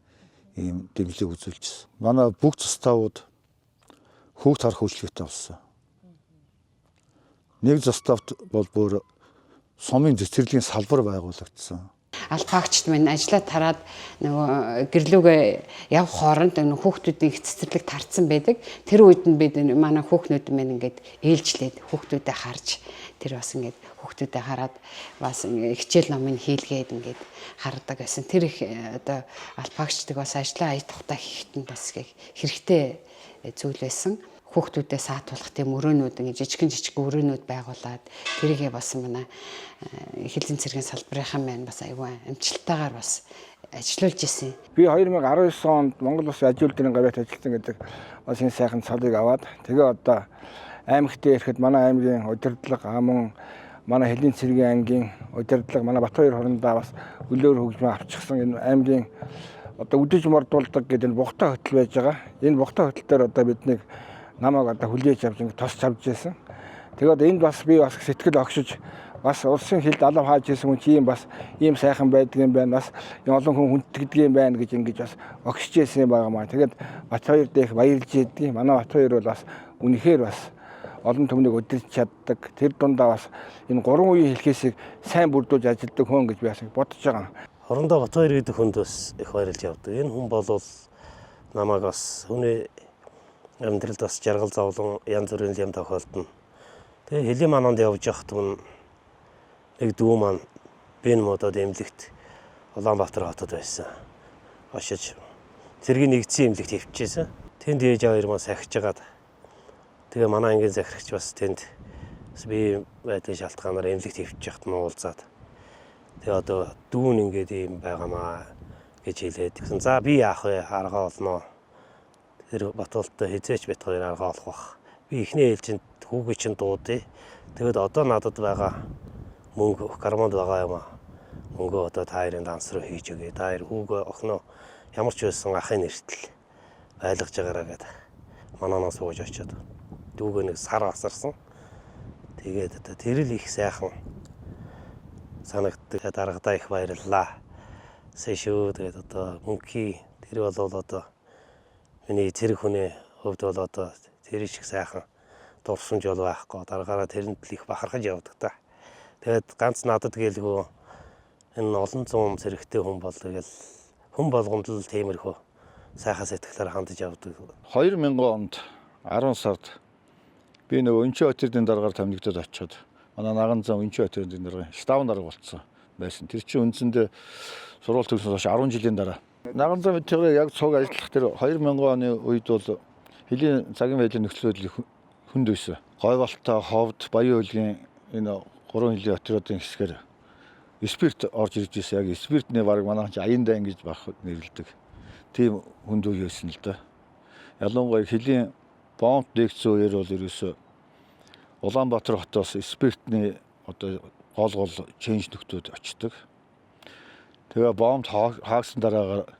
ийм дэмжлэг үзүүлжсэн. Манай бүх заставууд хүүхд харах үйлчилгээтэй болсон. Нэг заставт бол бүр сумын цэцэрлэгийн салбар байгуулагдсан. Алпагчд минь ажлаа тараад нөгөө гэрлүүгээ явх хооронд нөгөө хүүхдүүдийн их цэцэрлэг тарцсан байдаг. Тэр үед нь бид манай хүүхнүүд минь ингээд ээлжлээд хүүхдүүдээ харж тэр бас ингээд хүүхдүүдээ хараад бас хичээл номыг хийлгээд ингээд хардаг байсан. Тэр их одоо алпагчдаг бас ажлаа ая тухтай хийхэд нь бас их хэрэгтэй зүйл байсан. Хүүхдүүдээ саатуулах тийм өрөөнүүд ингэ жижигэн жижиг өрөөнүүд байгуулад тэрийгээ бас манай хилийн цэргийн салбарынхан маань бас айгүй амжилттайгаар бас ажиллуулж исэн. Би 2019 онд Монгол Улсын Ажил үйлдвэрийн гавьяат ажилласан гэдэг бас энэ сайхан цалыг аваад тэгээ одоо аймагт ирэхэд манай аймгийн удирдлага мөн манай хилийн цэргийн ангийн удирдлага манай Батхоёр хорондоо бас өлөөр хөгжмөө авчихсан энэ аймгийн одоо үдэж мордуулдаг гэдэг энэ бугатаа хөтөл байж байгаа. Энэ бугатаа хөтөл дээр одоо биднийг намайг одоо хүлээж авч ингэ тосч авч байсан. Тэгээд энд бас би бас сэтгэл огшиж бас улсын хилд алав хааж исэн хүн чи юм бас ийм сайхан байдаг юм байна. Бас олон хүн хүндтгэдэг юм байна гэж ингэж бас огшиж исэн юм байгаа маа. Тэгээд Батхоёр дэх баярлж идэг. Манай Батхоёр бол бас үнэхээр бас олон түмнийг өдөрч чаддаг. Тэр дундаа бас энэ гурван үеийн хэлхээсийг сайн бүрдүүлж ажилладаг хүн гэж би бас бодож байгаа. Хорондоо Батхоёр гэдэг хүнд бас их баярлж явдаг. Энэ хүн бол намайг бас хүний амьдралд бас жаргал зовлон янз бүрийн юм тохиолдно. Тэгээ хөлийн мананд явж байхад мөн нэг дүү маань би модод эмнэлэгт Улаанбаатар хотод байсан. Очиж цэргийн нэгдсэн эмнэлэгт хөвчээсэн. Тэнд ээж хоёр маань сахиж жагаад тэгээ манай ангийн захирагч бас тэнд би байдлын шалтгаанаар эмнэлэгт хөвчих яхад нь уулзаад тэгээ одоо дүүн ингээд ийм байгаамаа гэж хэлээд тэгсэн. За би яах вэ? Аргаа олноо. Тэр Батуултай хизээч бит хоёр аргаа олох бах. Би эхний ээлжинд хүүгээ чинь дуудъя. Тэгэд одоо надад байгаа мөнгө карманд байгаа юм аа. Мөнгөө одоо та хоёрын данс руу хийж өгье. Та хоёр хүүгээ охиноо ямар ч байсан ахын нэртэл байлгаж байгаараа гэдэг. Манаанаас сууж очиод дүүгээ нэг сар асарсан. Тэгээд одоо тэр л их сайхан санагддаг. Даргадаа их баярлалаа. Сайн шүү. Тэгээд одоо мөнхий тэр бол одоо миний цэрэг хүний хувьд бол одоо тэр шиг сайхан дурсамж бол байхгүй. Даргаараа тэрэнд л их бахархаж явдаг та. Тэгээд ганц надад гэлгүй энэ олон зуун цэрэгтэй хүн бол тэгэл хүн болгонд л тиймэрхүү сайхан сэтгэлээр хандаж явдаг. 2000 онд 10 сард би нөгөө Өнчөө отрядын даргаар томилогдоод очиод манай наган зам Өнчөө отрядын даргын штабын дарга болцсон байсан. Тэр чинь үндсэндээ сургууль төгснөөс хойш 10 жилийн дараа. Наган зам тэрээр яг цуг ажиллах тэр 2000 оны үед бол хөлийн цагийн байдлын нөхцөл байдал хүнд байсан. Гойволтой, Ховд, Баян хөлгийн энэ гурван хөлийн отрядын хэсгээр спирт орж ирж байсан. Яг спиртний бараг манай чи аян дайн гэж баг нэрлэдэг. Тийм хүнд үе байсан л да. Ялангуяа хөлийн бомб нэгдсэн үеэр бол ерөөсөө Улаанбаатар хотоос спиртний одоо гол ченж нөхдүүд очдог. Тэгээ бомб хаагдсан дараагаар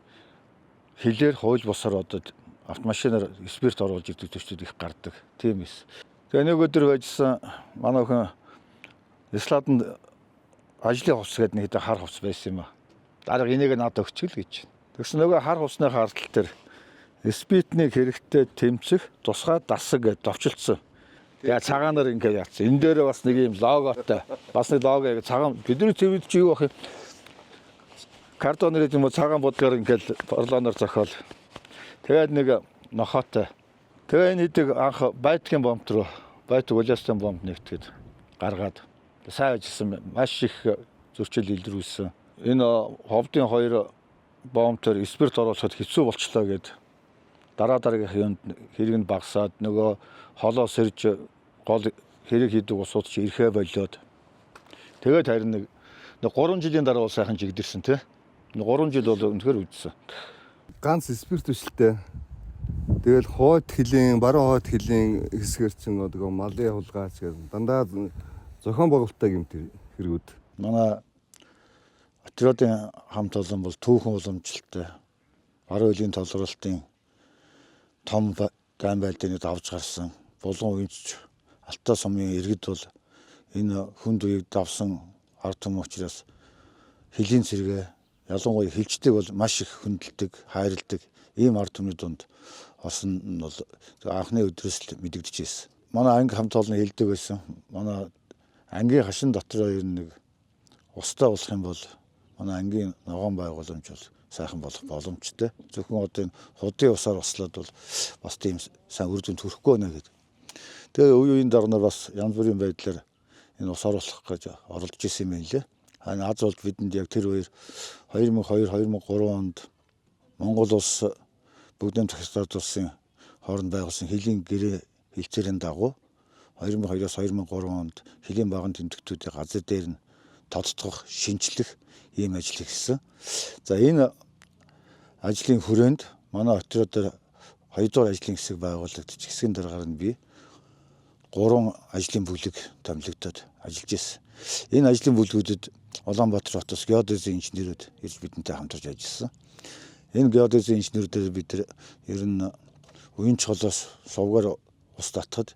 хилээр хууль бусаар одоо автомашинаар спирт оруулж ирдэг төчүүд их гардаг. Тийм эс. Тэгээ нэг өдөр байжсан манай охин Исладанд ажлын хувцас гэдэг нэг хар хувцас байсан юм а. Дарга энийг надад өгчгөл гэж. Тэгсэн нөгөө хар хувцсны хардтал дээр спиртний хэрэгтэй тэмцэх тусгай дасаг гэж товчилдсон. Тэгээ цагаанаар ингээд яатсан. Энэ дээр бас нэг юм логотой. Бас нэг лого яг цагаан бидний цэвэд чи юу ах юм. Картонер юм уу цагаан бодлоор ингээл орлооноор зохиол. Тэгээд нэг нохоотой. Тэгээ энэ хэдэг анх байтгийн бомб руу байтг улаастан бомб нэгтгэд гаргаад сайн ажилласан, маш их зөрчил илрүүлсэн. Энэ ховдын хоёр бомбтор спирт оруулахад хэцүү болчлоо гэд дараа дараагийнх юунд хэрэг нь багасаад нөгөө холоо сэрж гол хэрэг хийдэг усууд чи ирэхээ болиод тэгээд харин нэг 3 жилийн дараа бол сайхан жигдэрсэн тий. 3 жил бол үнэхээр үдсэн. Ганц спирт биш л дээ. Тэгэл хойд хөлийн, баруун хойд хөлийн хэсгэр чинь нөгөө малын хулгайч гэсэн дандаа зохион байгуулалттай гэмт хэрэгүүд. Манай отрядын хамт олон бол түүхэн уламжлалтай баруун хөлийн толгорлтын том дайн байлдааныг авч гарсан. Булган уянч Алтай сумын иргэд бол энэ хүнд үеийг давсан ард түмэн учраас хөлийн цэргээ ялангуяа хилчдэг бол маш их хүндэлдэг, хайрладаг ийм ард түмний дунд орсон нь бол анхны өдрөөс л мэдэгдэж байсан. Манай анги хамт олон хэлдэг байсан. Манай ангийн хашин дотроо ер нь нэг устай болох юм бол манай ангийн ногоон байгууламж бол сайхан болох боломжтой. Зөвхөн одоо энэ худын усаар услаад бол бас тийм сайн үр дүнд хүрэхгүй нэ гэдэг. Тэгээ үе үеийн дарга бас янз бүрийн байдлаар энэ ус оруулах гэж оролдож исэн юм байна лээ. Аз бол бидэнд яг тэр үеэр 2002 2003 онд Монгол улс бүгдийн тагсаад улсын хооронд байгуулсан хөлийн гэрээ хэлцээрийн дагуу 2002-оос 2003 онд хөлийн баган тэмдэгтүүдийг газар дээр нь тодтгох, шинчлэх ийм ажил хийсэн. За энэ ажлын хүрээнд манай отрядоор 2 дугаар ажлын хэсэг байгуулагдчих. Хэсгийн дараагаар нь би 3 ажлын бүлэг томилогдоод ажиллаж байсан. Энэ ажлын бүлгүүдэд Улаанбаатар хотоос геодезийн инженерүүд ирж бидэнтэй хамтарч ажилласан. Энэ геодезийн инженерүүдээр бид ер нь уян чолоос сувгаар ус татхад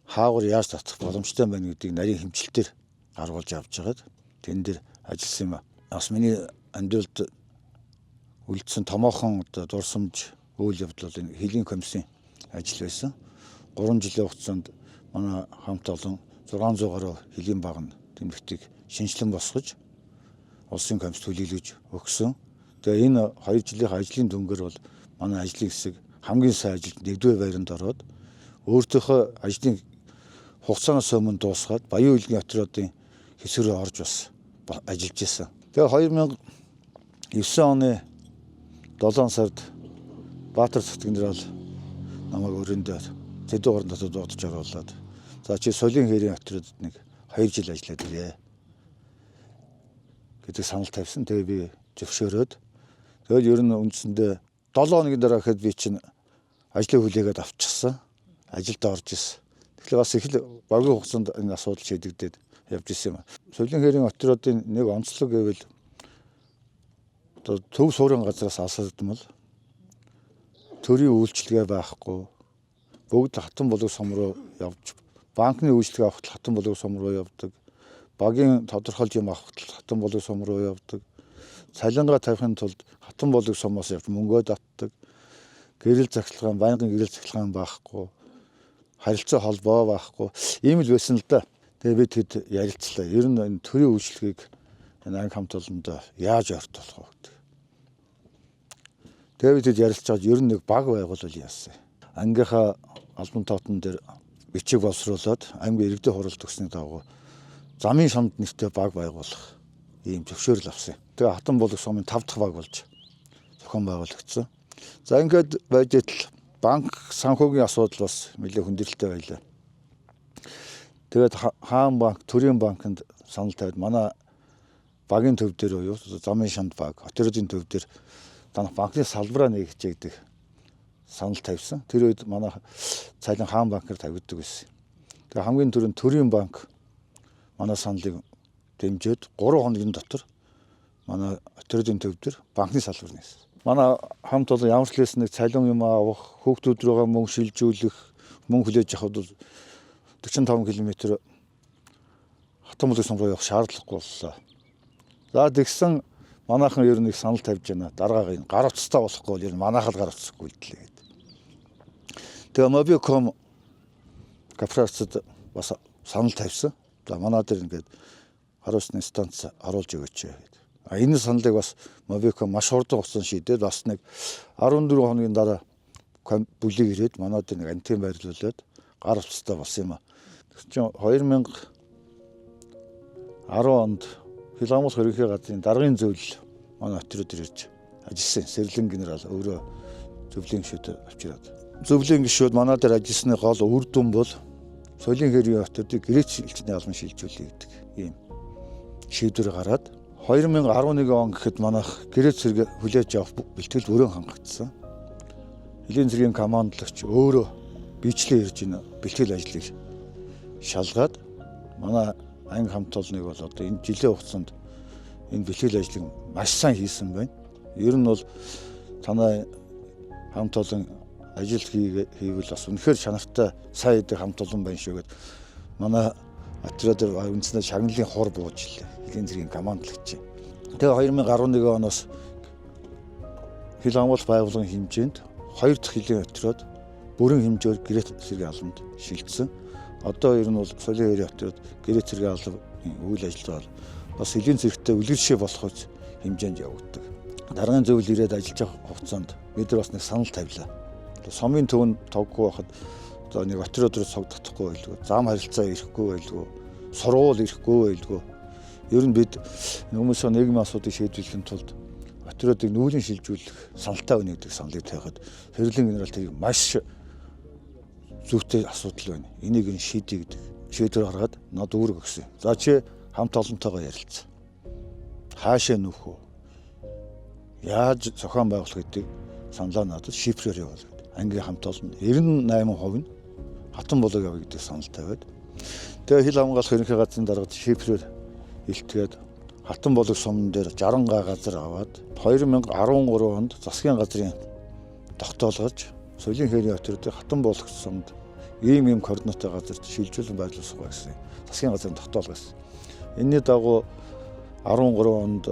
хаагур яаж татах боломжтой байна гэдгийг нарийн хэмжилтээр гаргуулж авч байгаад тэн дээр ажилласан юм. Бас миний амьдралд үлдсэн томоохон одоо дурсамж үйл явдал бол энэ хөлийн комиссийн ажил байсан. 3 жилийн хугацаанд манай хамт олон 600 гаруй хөлийн багна тэмдэгтийг шинжилэн босгож улсын комисс төлөөлөж өгсөн. Тэгээ энэ 2 жилийн ажлын дүнгээр бол манай ажлын хэсэг хамгийн сайн ажилд нэгдүгээр байранд ороод өөртөөхөө ажлын хугацаанаас өмнө дуусгаад Баян үйлгийн отрядын хэсэг рүү орж бас ажиллаж исэн. Тэгээ 2009 оны 7 сард Баатар цогт генерал намайг өрөөндөө Зэдүү горон дотор дуудаж оруулаад за чи солийн хэрийн отрядад нэг 2 жил ажиллаад ирээ гэдэг санал тавьсан. Тэгээ би зөвшөөрөөд тэгэл ер нь үндсэндээ 7 хоногийн дараа гэхэд би чинь ажлыг хүлээгээд авчихсан. Ажилд орж ирсэн. Тэгэхээр бас их л богино хугацаанд энэ асуудал шийдэгдээд явж исэн юм. Солийн хэрийн отрядын нэг онцлог гэвэл одоо төв суурин газраас алсагдмал төрийн үйлчилгээ байхгүй, бүгд хатан болог сум руу явж, банкны үйлчилгээ авахд хатан болог сум руу явдаг, багийн тодорхойлж юм авахд хатан болог сум руу явдаг, цалингаа тавихын тулд хатан болог сумоос явж мөнгөө татдаг, гэрэл цахилгаан, байнгын гэрэл цахилгаан байхгүй, харилцаа холбоо байхгүй, ийм л байсан л да. Тэгээ бид хэд ярилцлаа. Ер нь энэ төрийн үйлчилгээг энэ анги хамт олонд яаж ортолох вэ гэдэг. Тэгээ бид хэд ярилцаад ер нь нэг баг байгуулвал яасан. Ангийнхаа албан тоотон дээр бичиг боловсруулад аймгийн иргэдийн хурал төгсний дагуу замын шонд нэртэй баг байгуулах ийм зөвшөөрөл авсан. Тэгээ хатан болог сумын 5 дахь баг болж зохион байгуулагдсан. За ингээд байж итл банк санхүүгийн асуудал бас нэлээд хүндрэлтэй байлаа. Тэгээд хаан банк, төрийн банкнд санал тавиад манай багийн төв дээр буюу замын шанд баг, отрядын төв дээр танах банкны салбараа нээгчээ гэдэг санал тавьсан. Тэр үед манай цалин хаан банкар тавигддаг байсан. Тэгээ хамгийн түрүүнд төрийн банк манай саналыг дэмжиж 3 хоногийн дотор манай отрядын төв дээр банкны салбар нээсэн. Манай хамт олон ямар ч лээс нэг цалин юм авах, хүүхдүүд рүүгээ мөнгө шилжүүлэх, мөнгө хүлээж авахд бол 45 км хатан бүлэг сум руу явах шаардлагагүй боллоо. За тэгсэн манайхан ер нь их санал тавьж байна. Дараагийн гар утастай болохгүй бол ер нь манайхал гар утасгүй үлдлээ гэдэг. Тэгээ Mobicom корпорацид бас санал тавьсан. За манай дээр ингээд гар утасны станц оруулж өгөөч гэдэг. Энэ саналыг бас Мобико маш хурдан хугацаанд шийдээд бас нэг 14 хоногийн дараа бүлэг ирээд манай дээр нэг антен байрлуулад гар утастай болсон юм а. Тэгсэн чинь 2010 онд хил хамгаалах ерөнхий газрын даргын зөвлөл манай отряд ирж ажилласан. Сэрлэн генерал өөрөө зөвлөлийн гишүүд авчираад. Зөвлөлийн гишүүд манай дээр ажилласны гол үр дүн бол соёлын хэргийн отрядыг грец элчний албан шилжүүлэе гэдэг ийм шийдвэр гараад 2011 он гэхэд манайх грец зэрэг хүлээж авах бэлтгэл өрөө хангагдсан. Хөлийн цэргийн командлагч өөрөө бичлээ ирж энэ бэлтгэл ажлыг шалгаад манай анги хамт олныг бол одоо энэ жилийн хугацаанд энэ бэлтгэл ажлыг маш сайн хийсэн байна. Ер нь бол танай хамт олон ажил хийвэл бас үнэхээр чанартай сайн идэг хамт олон байна шүү гэд манай отрядаар үндсэндээ шагналын хур бууж илээ. Хөлийн цэргийн командлагч. Тэгээ 2011 оноос хил хамгаалах байгууллагын хэмжээнд хоёр дахь хөлийн отряд бүрэн хэмжээгээр грек цэргийн албанд шилжсэн. Одоо ер нь бол соёлын хэрийн отряд грек цэргийн албаны үйл ажиллагаа бол бас хөлийн цэрэгтэй үлгэршээ болох хэмжээнд явагддаг. Даргын зөвлөл ирээд ажиллаж байгаа хугацаанд бид нар бас нэг санал тавилаа. Сомын төв нь тоггүй байхад одоо нэг отряд руу цог татахгүй байлгүй, зам харилцаа ирэхгүй байлгүй, сургууль ирэхгүй байлгүй. Ер нь бид хүмүүсийн нийгмийн асуудлыг шийдвэрлэхийн тулд отрядыг нүүлэн шилжүүлэх саналтай байна гэдэг саналыг тавихад Хэрлэн генерал тэрийг маш зүйтэй асуудал байна. Энийг нь шийдье гэдэг шийдвэр гаргаад над үүрэг өгсөн. За чи хамт олонтойгоо ярилцсан. Хаашаа нүүх вэ? Яаж зохион байгуулах гэдэг саналаа надад шифрээр явуул гэдэг. Ангийн хамт олон 98% нь хатан болог явъя гэдэг санал тавиад. Тэгээ хил хамгаалах ерөнхий газрын даргад шифрээр илтгээд хатан болог сумн дээр 60 га газар аваад 2013 онд засгийн газрын тогтоолгож соёлын хэрийн отрядыг хатан болог сумд ийм координаттай газарт шилжүүлэн байрлуулсан гэсэн засгийн газрын тогтоолгоос. Энэний дагуу 13 онд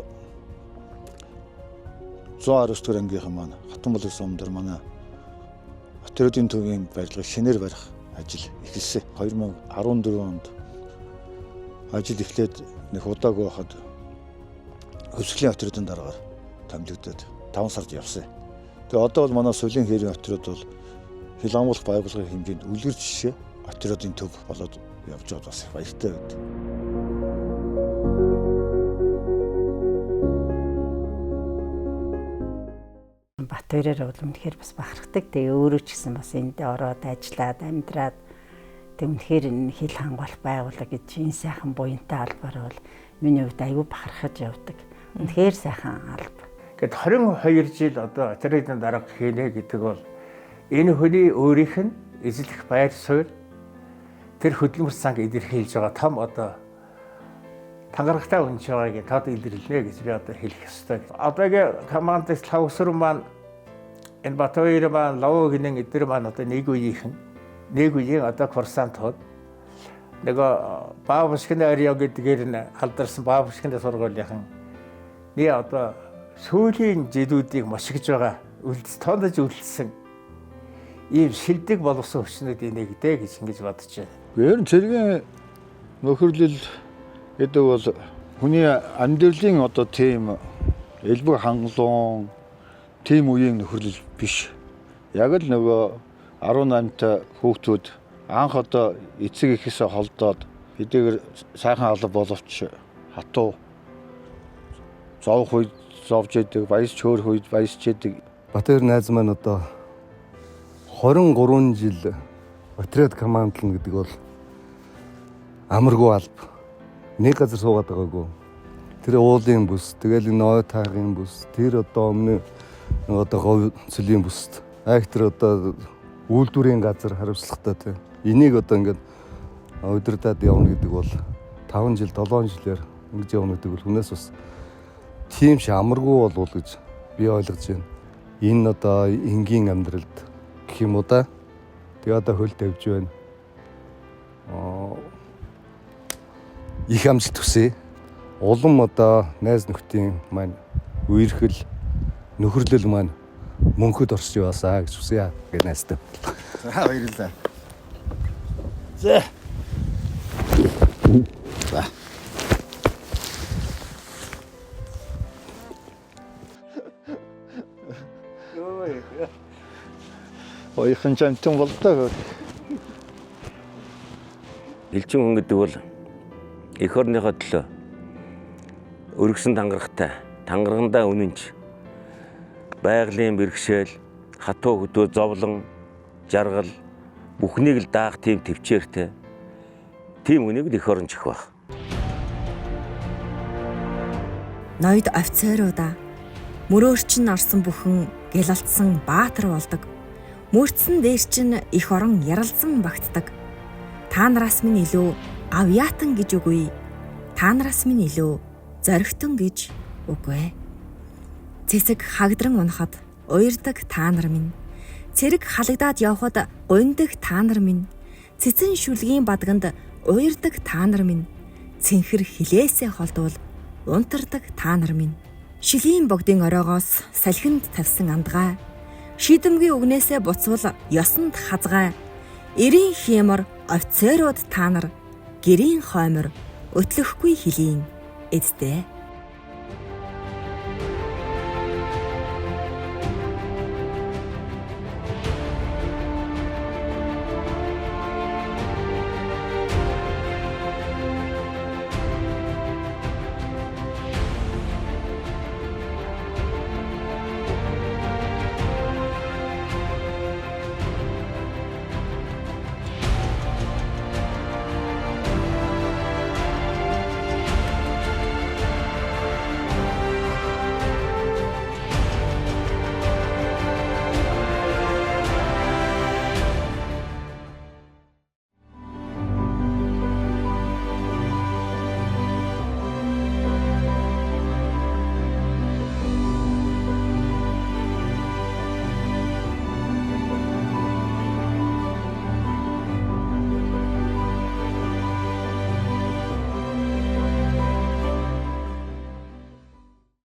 119 дугаар ангийнхан маань хатан болог сум дээр манай отрядын төвийн барилгыг шинээр барих ажил эхэлсэн. 2014 онд ажил эхлээд нэг удаагүй байхад хөвсгөлийн отрядын дараагаар томилогдоод 5 сард явсан. Тэгээ одоо бол манай соёлын хэрийн отряд бол хил хамгаалах байгууллагын хэмжээнд үлгэр жишээ отрядын төв болоод явж байгаад бас их баяртай байдаг. Батбаяр бол үнэхээр бас бахархдаг. Тэгээ өөрөө ч гэсэн бас энд ороод ажиллаад амьдраад тэг үнэхээр энэ хил хамгаалах байгууллага гэж энэ сайхан буянтай албаар бол миний хувьд аюу бахархаж явдаг. Үнэхээр сайхан алба. Гэт 22 жил одоо отрядын дарга хийнэ гэдэг бол энэ хүний өөрийнх нь эзлэх байр суурь тэр хөдөлмөр санг илэрхийлж байгаа том одоо тангарагтай үнж байгааг тод илэрлэнэ гэж би одоо хэлэх ёстой. Одоогийн командын лавсар маань энэ Батбаяр маань Лавуу гинэн эдгээр маань одоо нэг үеийнхэн нэг үеийн одоо курсантууд нөгөө Баабшгины арио гэдгээр нь алдарсан Баабшгины сургуулийнхан нэг одоо сүүлийн жилүүдийг мошигж байгаа тоондож үлдсэн ийм шилдэг боловсон хүчнүүдийн нэг дээ гэж ингэж бодож байна. Ер нь цэргийн нөхөрлөл гэдэг бол хүний амьдралын одоо тийм элбэг хангалуун тийм үеийн нөхөрлөл биш. Яг л нөгөө 18-тай хүүхдүүд анх одоо эцэг эхээсээ холдоод хэдийгээр сайхан алба боловч хатуу зовх үед зовж идэг, баяс чөөрөх үед баясч идэг. Батбаяр найз маань одоо 23 жил отряд командлна гэдэг бол амаргүй алба. Нэг газар суугаад байгаагүй. Тэр уулын бүс, тэгэл энэ ой таагийн бүс, тэр одоо өмнө одоо говь цөлийн бүст. Айх тэр одоо үйлдвэрийн газар хариуцлагатай тийм. Энийг одоо ингээд удирдаад явна гэдэг бол 5 жил, 7 жилээр ингэж явна гэдэг бол хүнээс бас тийм шиг амаргүй болов гэж би ойлгож байна. Энэ одоо энгийн амьдралд гэх юм уу да. Тэгээ одоо хөл тавьж байна. Их амжилт хүсье. Улам одоо найз нөхдийн маань үерхэл нөхөрлөл маань мөнхөд орсож яваасаа гэж хүсье гэж найзтай. За баярлалаа. За. За. Оёхон жамтан болдоо. Элчин хүн гэдэг бол эх орныхоо төлөө өргөсөн тангарахтай, тангарагандаа үнэнч, байгалийн бэрхшээл, хатуу хөдөө зовлон, жаргал бүхнийг л даах тийм төвчээртэй. Тийм хүнийг л эх орон чих байх. Ноёд офицеруудаа мөрөөр чинь орсон бүхэн гялалтсан баатар болдог. Мөрдсөн дээр чинь эх орон яралзан багтдаг. Та нараас минь илүү авьяатан гэж үгүй. Та нараас минь илүү зоригтон гэж үгүй. Цэцэг хагдран унахад уярдаг та нар минь. Цэрэг халагдаад явхад гундаг та нар минь. Цэцэн шүлгийн бадганд уярдаг та нар минь. Цэнхэр хилээсээ холдвол унтардаг та нар минь. Шилийн богдын оройгоос салхинд тавьсан андгай. Шийдэмгийн үгнээсээ буцвал ёсонд хазгай. Эрийн хиймор офицерууд та нар гэрийн хоймор өтлөхгүй хилийн эдтэй.